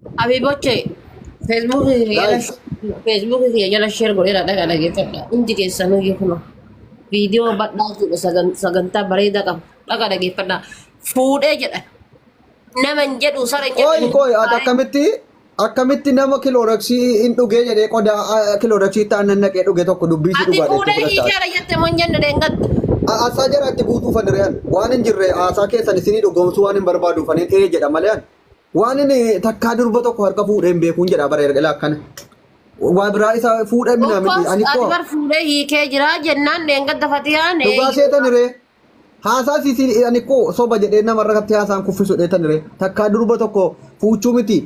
Abiboche Feesbuukii kiyya jala Guys, Feesbuukii kiyya jala share godheera dhagaa dhageeffadha. Hundi keessanuu iyyuu kunoo viidiyoo bal'aa jechuudha sagantaa bareedaa qabu dhagaa dhageeffadha. Fuudhee jedha. Nama hin jedhu sara hin Qoy jedhu. qoy ati akkamitti nama kilooraksii hin dhugee jedhee qodaa kilooraksii ta'an naqee dhuge tokko dubbii si Ati dhugaa fuudhee dheettee fudhataa. hiikeera jette moo hin jenne dheengadda. Haasaa jara itti guutuufan re'an waan hin jirre haasaa keessan isinii dhugoomsuu waan hin barbaaduufaniin ee jedha malee an waan inni takkaa durba tokko harka fuudhee hin beekuun jedha bara erga akkana. Waa biraa isa fuudhee minaa miti Of ani ati koo bar fuudhee hiikee jira jennaan dheengadda fatiyaan. Dhugaa seetan ree. Haasaa sisi ani koo soba jedhee namarra katti haasaan kuffisu dheetan ree takkaa durba tokko fuuchuu miti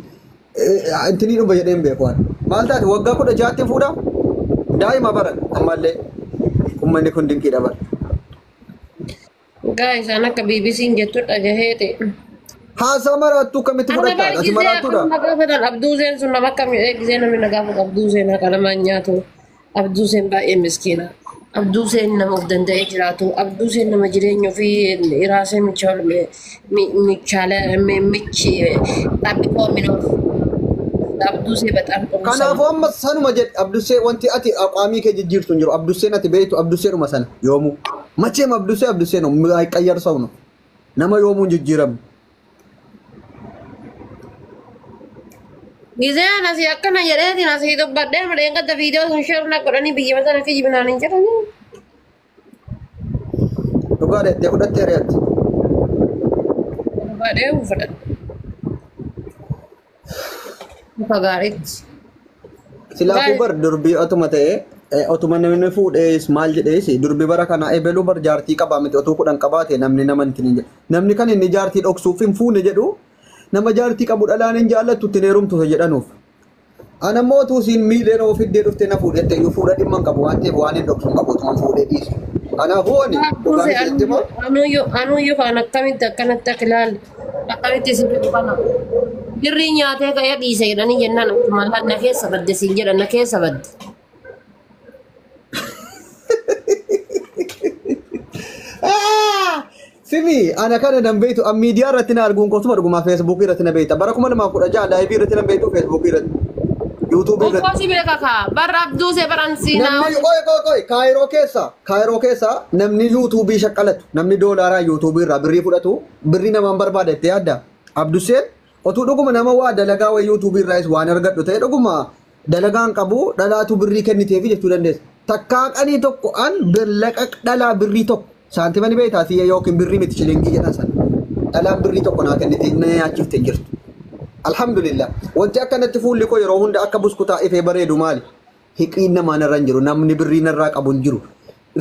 intinii dhuba jedhee hin beeku ani. Maal taate waggaa 16tti fuudhaa daa'ima bara ammallee uummanni kun dinqiidha bara. Gaa isaan akka BBC'n jettu dhagahee ta'e. Haasaa maraattuu kamitti Ana fudhattaa? bar Ati gisee maraattuudha. akkam na gaafatan Abduuseen sun nama akkam jedhee gisee namni na gaafatu Abduuseen haqa namaa hin nyaatu. Abduuseen baay'ee miskiina. Abduuseen nama of danda'ee jiraatu. Abduuseen nama jireenya ofii raasee michaala michi xabbikoo minoof. Abduusee በጣም ጥሩ ሰው Kanaafuu amma sanuma jedhe Abdussee wanti ati aqaamii kee jijjiirtu hin jiru. Abdusseen ati beektu Abdusseedhuma sana yoomuu. Macheem Abdussee Abdussee no አይቀየር ሰው ነው. Nama yoomuu hin jijjiiramne. Gisee asii akkana jedheetiin asii dubbadhee madheen gadda viidiyoo san sheer na godhanii biyya sana kijibinaan hin jedhanii. Dhugaa deettee fudhattee re'atti. Dubbadhee fudhadhe. Muka gaariitti. Silaafuu bar durbii otuma ta'e otuma namni fuudhees maal jedhees durbi bara kana ebeluu bar jaartii qabaa miti otuu 10 qabaate namni nama hin jedhu. Namni kan inni jaartii dhoksuuf hin fuune jedhu nama jaartii qabu dhalaan hin jaallattu ittiin heerumtu jedhanuuf. Ana immoo otuu siin miileen of fiddee dhuftee na fuudhette iyyuu fuudha dhimma hin qabu waan ta'eef waan hin dhoksu hin qabu otuma fuudhee dhiisu. Kanaafuu ani dhugaan isheetti moo Anuyyuu kan akkamitti akkanatti akka ilaalle akkamitti isin fedhu kana. Birrii nyaatee ka'ee dhiise jedhanii jennaan akkuma na keessa badde siin jedhan na keessa badde. Simi ana kana nan beektu an miidiyaa irratti na arguun kosuma dhugumaa feesbuukii irratti na beekta bara 2016 laayivii irratti nan beektu feesbuukii irratti yuutuubii irratti. Okkoo si beeka kaa barra Abduusee baran siinaa. Namni qoy qoy qoy kaayiroo keessa namni yuutuubii shaqqalatu namni doolaaraa yuutuubii irraa birrii fudhatu birrii namaan barbaada itti yaadda. Abduseen otuu dhuguma nama waa dalagaa wayii yuutuubii irraas waan argadhu ta'e dhuguma dalagaan qabu dhalaatu birrii kenniteefi jechuu dandeessa. Takkaa qanii tokko an birlaqa dhalaa birrii tokko saantima ni beektaa siyya yookiin birrii miti shilingii jedhan sana dhalaan birrii tokko naa kennite na nyaachifte hin jirtu. Alhamdulillah wanti akkanatti fuulli koo yeroo hunda akka buskutaa ifee bareedu maali? Hiqiin namaa narra hin jiru namni birrii narraa qabu hin jiru.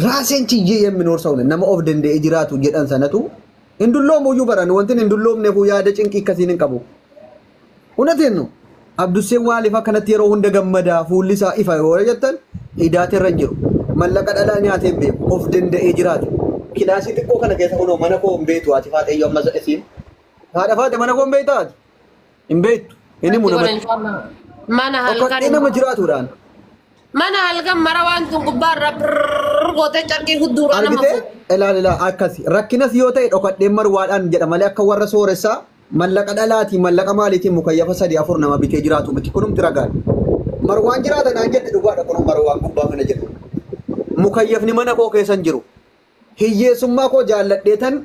Raaseen ciyyee yemminoor sa'uun nama of danda'ee jiraatu jedhan sanatu hin dulloomu iyyuu baran wanti hin dulloomneef yaada cinqii akkasiin hin qabu. Unatiin nu Abdusseen waaliif akkanatti yeroo hunda gammadaa fuulli isaa ifa yoo jettan hidaate irra hin jiru. Mallaqa dhalaa nyaatee hin beeku of danda'ee jiraatu. Kilaasii xiqqoo kana keessa kunoo mana koo hin beektu ati faaxeeyyoo ammas isiin. Haadha faate mana koo hin beektaa ati? Hin beektu. Inni muna Mana Dhokadhee halkan nama jiraatuudhaan. mana halkan mara waan tun gubbaarra birrrr gootee carqii hudduudha nama Argitee fuudhu. ilaal ilaal akkasi rakkinas yoo ta'e dhokadheen marwaadhaan jedha malee akka warra sooressaa mallaqa dhalaatiin mallaqa maaliitiin mukayyafa 3 4 nama bitee jiraatu miti kunumti ragaadha. Marwaan jiraata naan jette dhugaadha kunum marwaan gubbaa kana jedhu. Mukayyafni mana koo keessa hin jiru. Hiyyeessummaa koo jaalladhee tan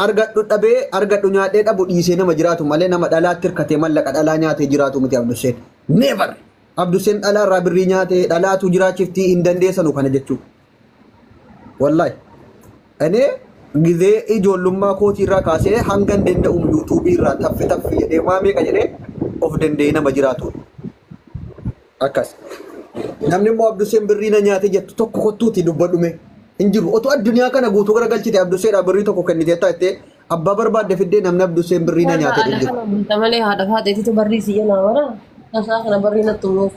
argadhu dhabee argadhu nyaadhee dhabu dhiisee nama jiraatu malee nama dhalaatti hirkatee mallaqa dhalaa nyaatee jiraatu miti Abdusseen. Never! Abdusseen dhalaa irraa birrii nyaatee dhalaatu jiraachiftii hin dandeessanu kana jechuudha. Wallahi. እኔ ጊዜ ijoollummaa kootii irraa kaasee hanga hin danda'u yuutuubii irraa taffi taffi jedhee waa meeqa jedhee of danda'ee nama jiraatudha. Akkas. Namni immoo Abdusseen birrii na nyaate jettu tokko kottuuti dubbadhume hin jiru. Otoo addunyaa kana guutuu garagalchite Abdusseedhaa birrii tokko kennitee taattee abbaa barbaadde fiddee namni Abdusseen birrii na nyaate hin jiru. Kana bulta malee haadha faateetitu barrii si jalaa wara. Tasaa kana barrii natti umuuf.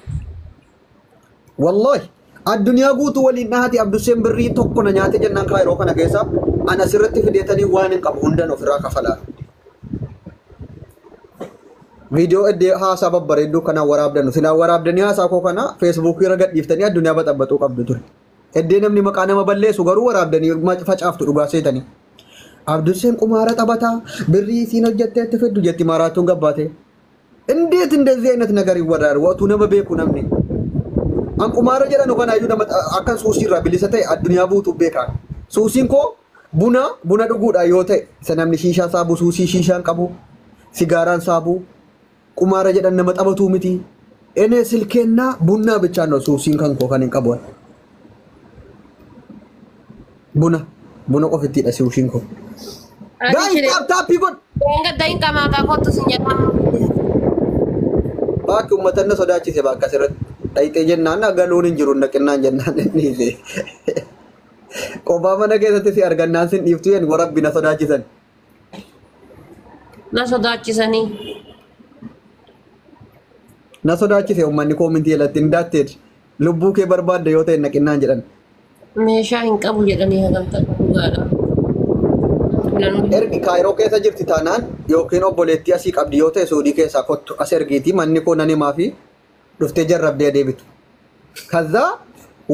Wallahi addunyaa guutuu waliin dhahati Abdusseen birrii tokko na nyaate jennaan kaayiroo kana keessa ana asirratti fideetanii waan hin qabu hundan ofirraa kafalaa. Viidiyoo iddoo haasaa babbareedduu kana waraabdannu silaa waraabdanii haasaa koo kana feesbuukii irra gadhiiftanii addunyaa baxabbaxuu qabdu ture. Iddoo namni maqaa nama balleessu garuu waraabdanii facaaftu dhugaa seetanii. Abdusseen qumaara taphataa birrii isiin hojjettee itti fiddu jetti maraatuun gabbaate. እንዴት እንደዚህ አይነት ነገር ይወራል? Watu nama beeku namni. An qumaara jedhan kanaayyuu nama akkan suusii irraa bilisa ta'e addunyaa guutuu beekaa. Suusiin koo buna buna dhuguudha yoo ta'e isa namni shiishaa saabu suusii shiishaan qabu sigaaraan saabu qumaara jedhan nama taphatuu miti. Ene silkeennaa bunnaa bichaan ነው suusiin kan koo kan hin qabu. Buna buna qofittiidha suusiin koo. Guys, tap taappii godh. Gadda hin qamaa kottu sin jedhama. Bakki uummata na sodaachise bakka asirratti. Dhayxee jennaan galuun hin jiru naqinnaan jennaan dhiise. Qophaa mana keessatti si argannaan sin dhiiftu yen warabbi na sodaachisan. Na sodaachisanii. Na sodaachise uummanni koomintii jalatti hin daatteet. Lubbuu kee barbaadde yoo ta'e naqinnaan jedhan. Meeshaa hin qabu jedhanii hagamta dhugaadha. Ergi Kaayiroo keessa jirti taanaan yookiin obboleettii asii qabdi yoo ta'e Suudii keessaa kottu as ergiiti manni koo nan himaa fi dhuftee jarrabdee deebitu. ከዛ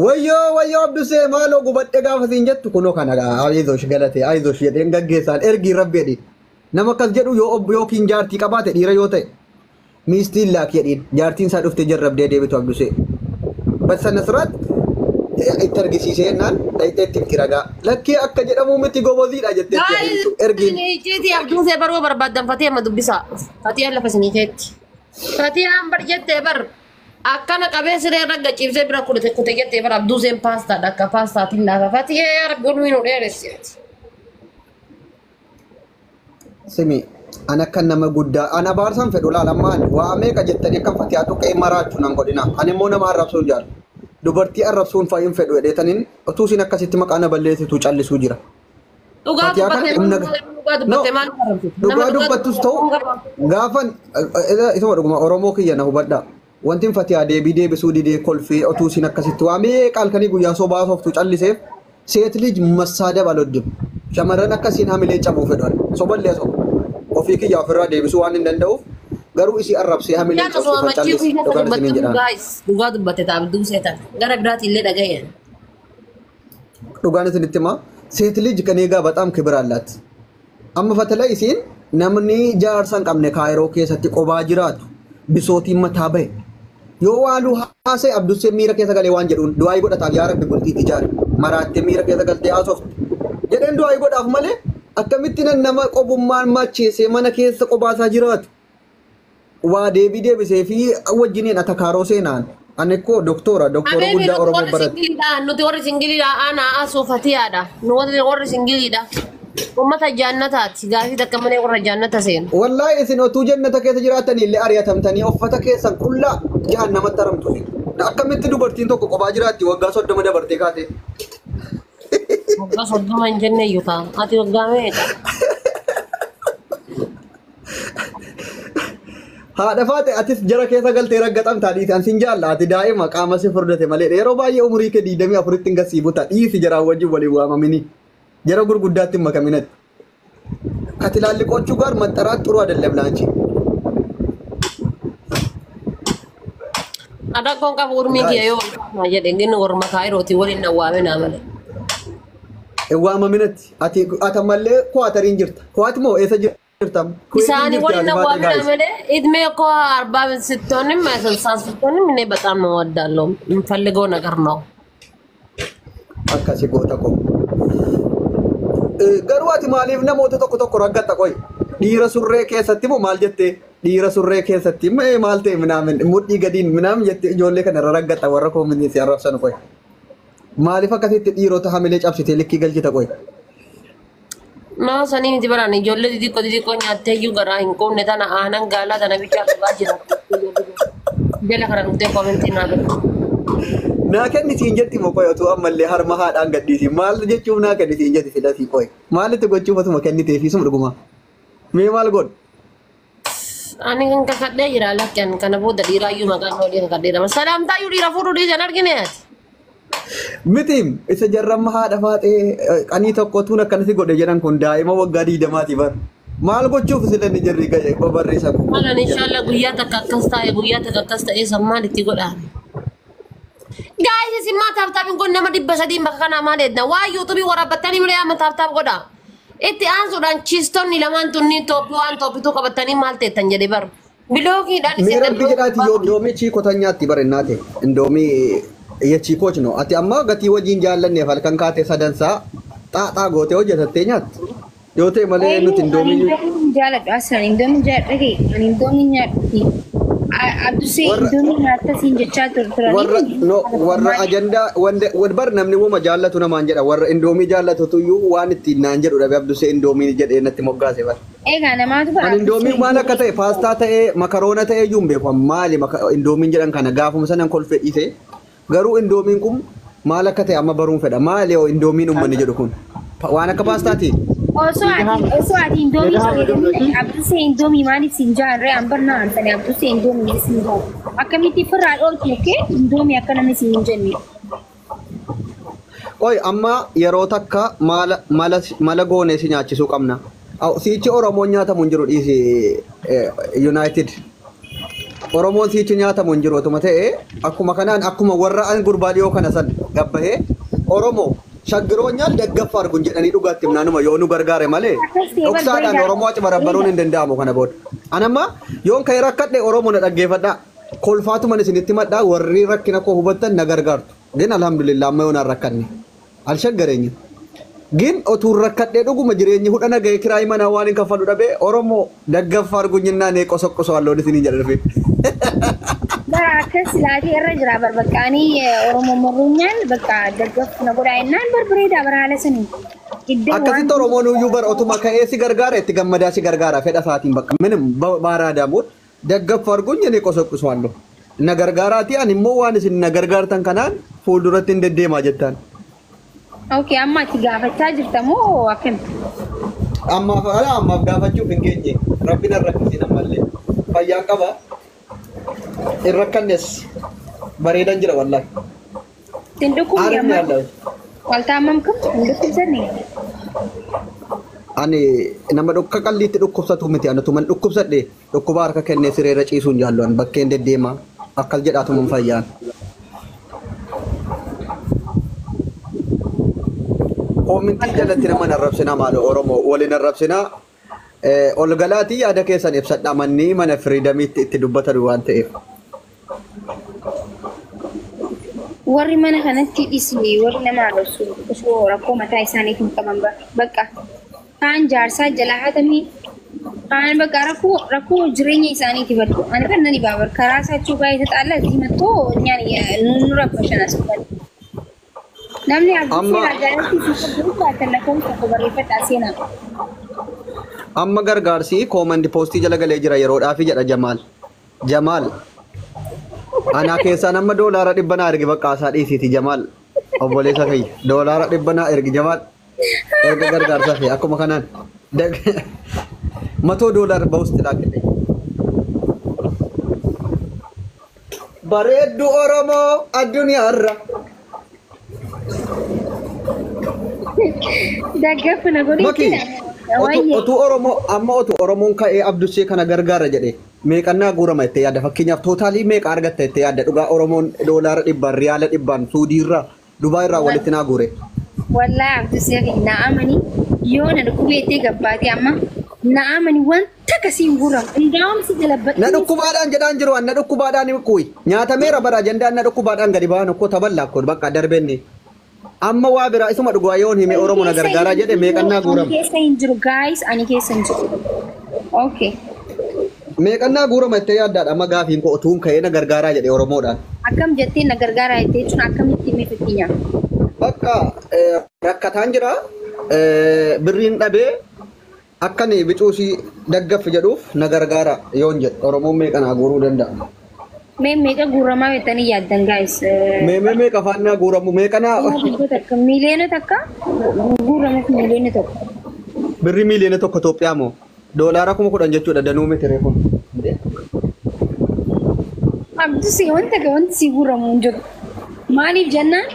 wayyoo wayyoo Abdusee maaloo gubadhe gaafa siin jettu kunoo kana አይዞሽ galatee አይዞሽ jedheen gaggeessaan ergii rabbi jedhiin. Nama akkas jedhu yoo obbo yookiin jaartii qabaate dhiira yoo ta'e miistiin laaki jedhiin jaartiin isaa dhuftee jarrabdee deebitu Abdusee. በስነ ስርዓት itti argisiisee jennaan dhayxee itti himti ragaa. Lakkee akka jedhamu miti goboziidha jettee itti adeemtu ergiin. Icciitii Abduusee baruu barbaaddan Fatee amma dubbisaa. Fatee lafa isinii keetti. Fatee bar jettee bar akkana qabee siree irra gachiibsee bira kute kute jettee bar Abduuseen paastaadha akka paastaatiin laafa. Fatee yaa rabbi ulmi nu dheeressi. Simi an akka nama guddaa an abaarsan fedhu laalammaan waa meeqa jettanii akka Fatiyaa tuqee maraachuu nan godhina. Ani immoo nama arrabsuu hin jaallu. Dubartii arrabsuun fayyuun fedhu jedheetaniin utuu isin akkasitti maqaa na balleessitu callisuu jira. Dhugaa Fatiyaa kana dubbattee humna dhugaa No, dubbattee maal arrabsitu? Nama dhugaa dhugaa dubbattus ta'u dubbatu gaafan isuma dhuguma Oromoo kiyya na hubadhaa. Wanti Fatiyaa deebii deebisuu didee kolfee utuu isin akkasitti waa meeqa halkanii guyyaa sobaa sooftu calliseef ሴት ልጅ መሳደብ አልወድም። Shamarran akkasiin hamilee cabuu fedhan. Soballee soba. Ofii kiyya ofirraa deebisuu waan hin danda'uuf garuu isii arrabsee hamilee Yaa osoo cabsuufan amachii callise guyyaa dhugaan isiniin dubbattu jedhaan. guys dhugaa dubbatte ta'a Abduusee tana gara biraatti illee dhagayan. Dhugaan isinitti himaa ሴት ልጅ ከኔ ጋር በጣም ክብር አላት። Amma fatala isiin namni jaarsa hin qabne Kaayiroo keessatti qobaa jiraatu bisootiin mataa bahe yoo waaluu haasa'e Abdussee miira keessa galee waan jedhuun du'aayii godhataaf yaa rabbi bultiitti ijaare maraattee miira keessa galtee haasofte jedheen du'aayii godhaaf malee akkamitti nan nama qobummaan macheessee mana keessa qobaasaa jiraatu waa deebii deebisee fi wajjiniin atakaaroo seenaan ani koo doktora doktora Habibi guddaa nuti Oromoo warri baratti. singiliidha. Nuti warri singiliidha. Ana asuu fatiyaadha. Nu warri singiliidha. Uummata jaannataati. Gaafii takka malee warra jaannata seenu. Wallaahi isin otuu jannata keessa jiraatanii illee ari'atamtanii uffata keessan qullaa jahannamatti haramtu. Akkamitti dubartiin tokko kophaa jiraatti waggaa 30 dabartee kaate? Waggaa 30 hin jenne iyyuu kaa. Ati waggaa meeqa? Haadha faate atis jara keessa galtee raggaxamtaa dhiisi an sin jaalla ati daa'ima qaama si furdate malee yeroo baay'ee umurii kee 24tti hin gasiibuta dhiisi jaraan wajjin waliin waamamini jara gurguddaatti hin makaminatti. ከትላልቆቹ ጋር መጠራት ጥሩ አይደለም ላንቺ። Adakkoon qabu urmii kiyya yoo ol jedhe inni warma kaayirootii waliin na waamina malee. Waamaminatti ati ati ammallee kuwaatariin jirta. Kuwaati moo eessa jirta? Kuweetiin Isaanii jirti waliin na haadha faate waamina guys. malee እድሜ እኮ 40 ስትሆንም 60 ስትሆንም እኔ በጣም ነው እወዳለሁ። የምፈልገው ነገር ነው። Akkasi goota koo. Garuu ati maaliif namoota tokko tokko raggatta qoy? Dhiira surree keessatti moo maal jettee? Dhiira surree keessatti mee maal ta'e minaamin mudhii gadiin minaamin jettee ijoollee kana irra raggatta warra koominii si arrabsan qoy. Maaliif akkasitti dhiirota hamilee cabsitee likkii galchita qoy? Nama sanii miti baraan ijoollee xixiqqoo xixiqqoo nyaattee iyyuu garaa hin quufne tana aanan gaalaa tana bichaa dhugaa jira. Jala kana dhuftee koomentii naa godhu. Naa kennisiin jetti moo qoy otoo ammallee harma haadhaan gadhiisi maal jechuuf naa kennisiin jetti filatii qoy maalitti gochuuf osuma kennitee fi suma dhuguma mee maal godhu? Ani kan kakadhee jira lakki ani kana booda dhiiraayyuu maqaan olii kakadhee Salaamtaayyuu dhiira fuudhuu dhiisan argine ati. Mitiim isa jarramma haadha faaxee qanii tokko tuun akkanasi godhe jedhan kun daa'ima waggaa 20ti bar. Maal gochuuf silanni jarri barreessa kun? Malan inshallah guyyaa takka akkas taa'e guyyaa takka akkas ta'e san maal itti godhaa? Guys isin maa tap tapiin kun nama 300 bakka kanaa maal edna? Waa yuutuubii waraabbattanii malee amma tap tap godhaa. Itti aansuudhaan chiistonni lamaan tunni top one top two qabatanii maal teettan jedhe bar. Bilookiidhaan Mee isin rabbi jedhaati yoo indoomii chiikota nyaatti barennaate indoomii yechiikoch no ati amma gatii wajjin jaallanneef halkan kaatee sadansaa xaaxaa gootee hojjetattee nyaatti yoo ta'e malee nuti Ani indoomii indoomii jaaladhu aslan indoomii jaaladhu kee ani indoomii nyaadhu. Abdusee warra indoomii nyaatta siin jechaa warra turanii. No, warra ajandaa wanda bar namni woma jaallatu namaan jedha warra indoomii jaallatutu iyyuu waan ittiin naan jedhu dhabe Abdusee indoomii jedhee natti moggaase bar. Egaa namaatu bara Ani Abdusee indoomiin maal indoomii. Akka ta'e paastaa ta'ee makaroona ta'ee iyyuu hin beeku maali indoomiin jedhan kana gaafuma sanan kolfee dhiise garuu indoomiin kun maal akka ta'e amma baruun fedha maali yoo indoomiin uummanni jedhu kun waan akka paastaati. Osoo ati indoomii fayyadamne Abdusee indoomii maaliif siin jaarree an barnaa antani Abdusee indoomii siin jaaru. Akkamitti firraa dhoorki yookiin indoomii akka namni siin hin jenne. Qoy amma yeroo takka mala mala mala goonee si nyaachisuu qabna. Siichi Oromoon nyaatamu hin jiru dhiisi United. Oromoon siichi nyaatamu hin jiru otuma ta'e akkuma kanaan akkuma warra an gurbaa dhiyoo kana san gabbahee Oromoo shaggiroonyaan daggaffaa argun jedhanii dhugaatti himnaanuma yoo nu gargaare malee Akkas ta'e bar dhoksaadhaan bareedaa. Oromoo aci barabbaruun hin danda'amu kana booda. Anamma yoon ka'ee rakkadhe Oromoo na dhaggeeffadhaa. Kolfaatuman isinitti madhaa warri rakkina koo hubattan na gargaartu. Gin alhamdulillah amma yoon rakkanne. Alshaggareenya. Gin otuu rakkadhee dhuguma jireenyi hudha nagahee kiraayii manaa waan hin kaffalu dhabee Oromoo daggaffaa arguun jennaan qosoqqosoo halloon isinii jedha dhufe. Bara akkas laatee irra jira bar baqqaanii Oromoo morrunyaan bakka daggaffu na godhaa jennaan bar bareedaa bara haala sanii. Iddoo waan Akkasitti Oromoon iyyuu bara otuma ka'ee si gargaara itti gammadaa si gargaara fedha isaatiin bakka minim baaraa daamuun daggaffaa arguun jennee qosoqqosoo halluu. Na gargaaraati ani immoo waan isin na gargaartan kanaan fuulduratti hin deddeemaa jettaan. Okay, amma ati gaafachaa jirta moo akkami? Ammaaf ala ammaaf gaafachuuf hin geenye rabbi nan rakkisin ammallee fayyaan qaba hin rakkannes bareedan jira wallaahi. Sin dhukkubni Aarifni amma yaalaa. waltaa ammam kamtu hin dhukkubsanne? Ani nama dhukka qalliitti dhukkubsatu miti ani tuman dhukkubsadhe dhukkuba harka kennee sireerra ciisuun jaallu ani bakkeen deddeema akkas jedhaatuman fayyaan. Koomintii jalatti nama arrabsinaa maaloo Oromoo waliin arrabsinaa ol galaatii yaada keessan ibsadhaa manni mana firiidamiitti itti dubbatan waan ta'eef. Warri mana kanatti dhisi warri nama arrabsu osoo rakkoo mataa isaaniitiin qaban bakka kaan jaarsaa jalaa hatamii kaan bakka rakkoo jireenya isaaniiti baddu ani kan nani baabar karaa saachuu baay'ee xaalla እዚህ መጥቶ እኛን nu rabbashan asirratti. Namni abdii Amma seeraa jaalatti si qabu lakkoofsa tokko barreeffadhaa seenaa. Amma gargaarsi koomandi poostii jala galee jira yeroodhaafi jedha Jamaal. Jamaal anaa keessaan amma $100 naa ergi bakka isaa dhiisiiti Jamaal obboleessa kiyya $100 naa ergi Jamaal erga gargaarsa fi akkuma kanaan $100 ba'usti laaqile. Bareeddu Oromoo addunyaarra. Daggaffu na godhi Maki wayyee. otuu Oromoo amma otuu Oromoon ka'ee Abdussee kana gargaara jedhe meeqannaa guurama itti yaadda fakkeenyaaf tootaalii meeqa argatta itti yaadda dhugaa Oromoon $100 riyaala 100 Suudiirraa Dubaay irraa walitti naa guure. Wallahi Abdusee na amani yoo na dhukkubeettee gabbaate amma na amani wanta akkasii hin guuramu. Indaa'um si Na jalabbadhu. dhukkubaadhaan jedhaan jiru na dhukkubaadhaan kuyi nyaatameera bara ajandaan na dhukkubaadhaan gadi ba'an koo taballaa koo bakka darbenne. Amma waa biraa isuma dhugaa yoon hime Ani Oromoo na keessa gargaaraa hin jedhe jiru. meeqannaa Ani guurama. keessa hin jiru guys ani keessa hin jiru. Okay. Meeqannaa guurama itti yaaddaadha amma gaafiin koo otuun ka'ee na gargaaraa jedhe Oromoodhaan. Akkam jettee na gargaaraa jettee jechuun akkamitti himee fakkeenyaaf? Bakka rakkataan jira birriin dhabee akkan bicuusii daggaffi jedhuuf na gargaara yoon jedhe Oromoon meeqa naa guuruu danda'a? Mee meeqa guuramaa jettanii yaaddan guys? Mee mee meeqa afaan naa guuramu meeqa naa 100,000 1,000,000 guuramuuf 1,000,000. Birrii 1,000,000 Itoophiyaa moo $10,000 jechuudha danuu miti ree kun. Abdusee wanta wanti si guuramu hin jiru. Maaliif jennaan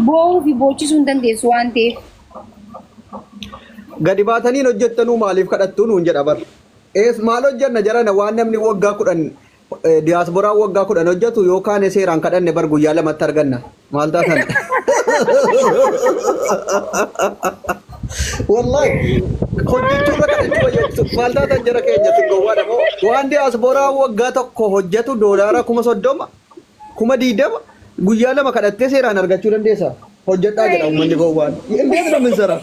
boo'uu fi boochisuu hin dandeessu waan ta'eef. Gadi baataniin hojjettanuu maaliif kadhattuu nuun jedha bar. Ees maal hojjenna jarana waan namni waggaa 10 diyaasbooraan waggaa 10 hojjetu yookaan seeraan kadhanne bar guyyaa lamatti arganna. Maal taatan? Wallahi hojjechuurra kadhachuu wayya. Maal taatan jara keenya sin gowwaadha moo? Waan diyaasporaa waggaa tokko hojjetu doolaara 30,000 20,000 guyyaa lama kadhattee seeraan argachuu dandeessa. Hojjedhaa jedha uummanni gowwaan. Indeet namni sara.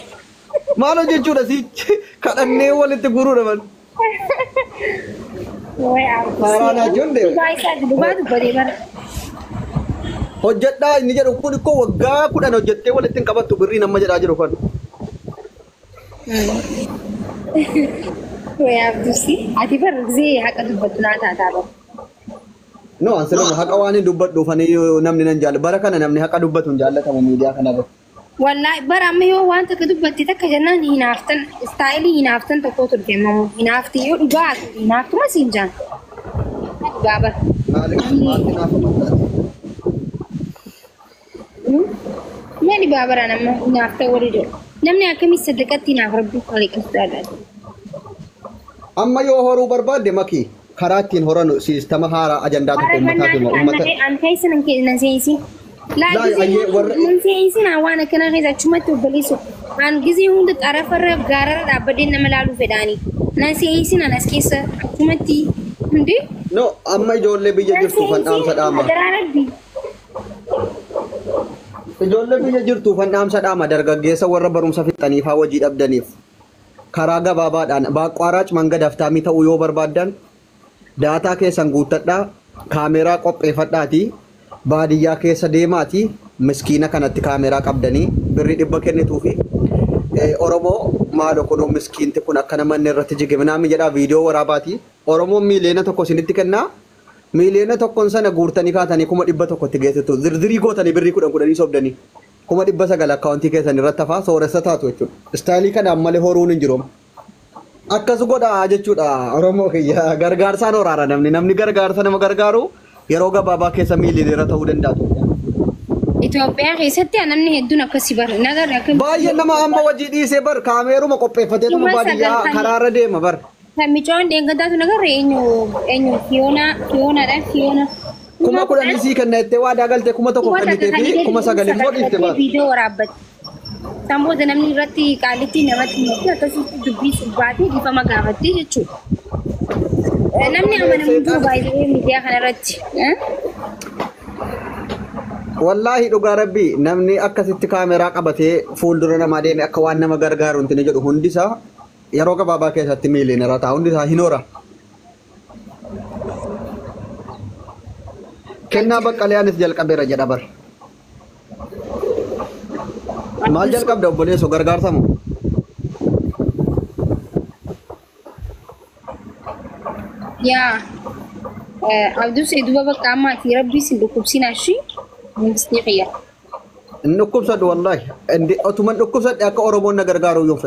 Maal hojjechuudha sichi kadhannee walitti guuruudha mal. Haaraa naachuun deema. Dhugaa isaa dhugaa dubbatee bara. Hojjedhaa inni jedhu kun ikkoo waggaa 10 hojjettee walitti hin qabattu birrii nama jedhaa jiru kan. Way Abdusi, ati bara gisee haqa dubbattu naa taataa bara. No, an siluma haqa waan hin dubbadhuuf ani namni nan jaallatu. Bara kana namni haqa dubbatu hin jaallatamu miidiyaa kanarra. Wallahi bara amma yoo waan takka dubbatte takka jennaan hinaaftan istaayilii hinaaftan tokko turte mamu hinaafti yoo dhugaa hinaaftuma siin jaan. Dhugaa bara. Maaliif maalti naaf amantaati? Mee dhibaa bara nama hinaaftan warri jedhu. Namni akkamii sadaqatti hinaaf rabbii khaliqatu ta'ala. Amma yoo horuu barbaadde makii karaa ittiin horanu siistama haaraa ajandaa tokko uummataaf hima uummata. An keessa nan seensin. Laa Laa ayyee warra nan seensin waan akkanaa keessa achumatti obboleessu. An gisee hunda xarafarra gaararra dhaabbadhee nama laaluu fedhaani. Nan seensin an as keessa achumatti hundi. No amma ijoollee biyya Nan jirtuuf an dhaamsa seensin dhaama. adaraa rabbii. Ijoollee biyya jirtuuf an dhaamsa dhaama dargaggeessa warra barumsa fixaniif haa hojii dhabdaniif. Karaa gabaabaadhaan baaqwaaraach manga daftaamii ta'uu yoo barbaaddan daataa keessan guuttadhaa kaameeraa qopheeffadhaatii baadiyyaa keessa deemaatii miskiina kanatti kaameeraa qabdanii birrii 100 kennituufi Oromoo maalo kunoo miskiinti kun akka nama inni irratti jige minaamin jedhaa viidiyoo waraabaatii Oromoon 1,000,000 isinitti kennaa 1,000,000 sana guurtanii kaatanii 100,000 geessitu zirzirii gootanii birrii 10 10 sobdanii 900,000 akkaawuntii keessan irratti hafaa sooressa taatu jechuudha. Istaayilii kanaan malee horuun hin jiru. Akkas godhaa jechuudha Oromoo kiyya gargaarsaan horaara namni namni gargaarsa nama gargaaru yeroo gabaabaa keessa miiliyoonera ta'uu danda'a. Itoophiyaa keessatti namni hedduun akkasii bara nagarra akkam. Baay'ee nama amma hojii dhiisee bar kaameeruma qopheeffateetuma Kuma baadiyyaa sagal kan karaarra deema bar. kan micoon deengadaatu nagarra eenyu eenyu Fiyoonaa Fiyoonaadha Fiyoona. 10,000 sii kenna jettee waadaa galtee 1,000 Kuma takka kennitee kan fi ishee 9,000 immoo dhiifte bar. viidiyoo waraabbatte. San booda namni irratti qaalitti namatti himatti akkasitti dubbii baatee dhiifama gaafattee jechuudha. Namni amanamu jiru baay'ee miidiyaa kanarratti. Wallaahi dhugaa rabbii namni akkasitti kaameraa qabatee fuuldura namaa deeme akka waan nama gargaaru hin jedhu hundisaa yeroo gabaabaa keessatti miiliyoonera ta'a hundisaa hin hora. Kennaa baqqaliyaanis jalqabeera jedha bar. Maal jalqabda obboleessoo gargaarsa moo? Yaa Abdus duba bakka ammaati rabbii sin dhukkubsin ashi mangistii xiyya. Hin dhukkubsadhu wallaahi. Otuman dhukkubsadhe akka Oromoon na gargaaru yoo fedhe.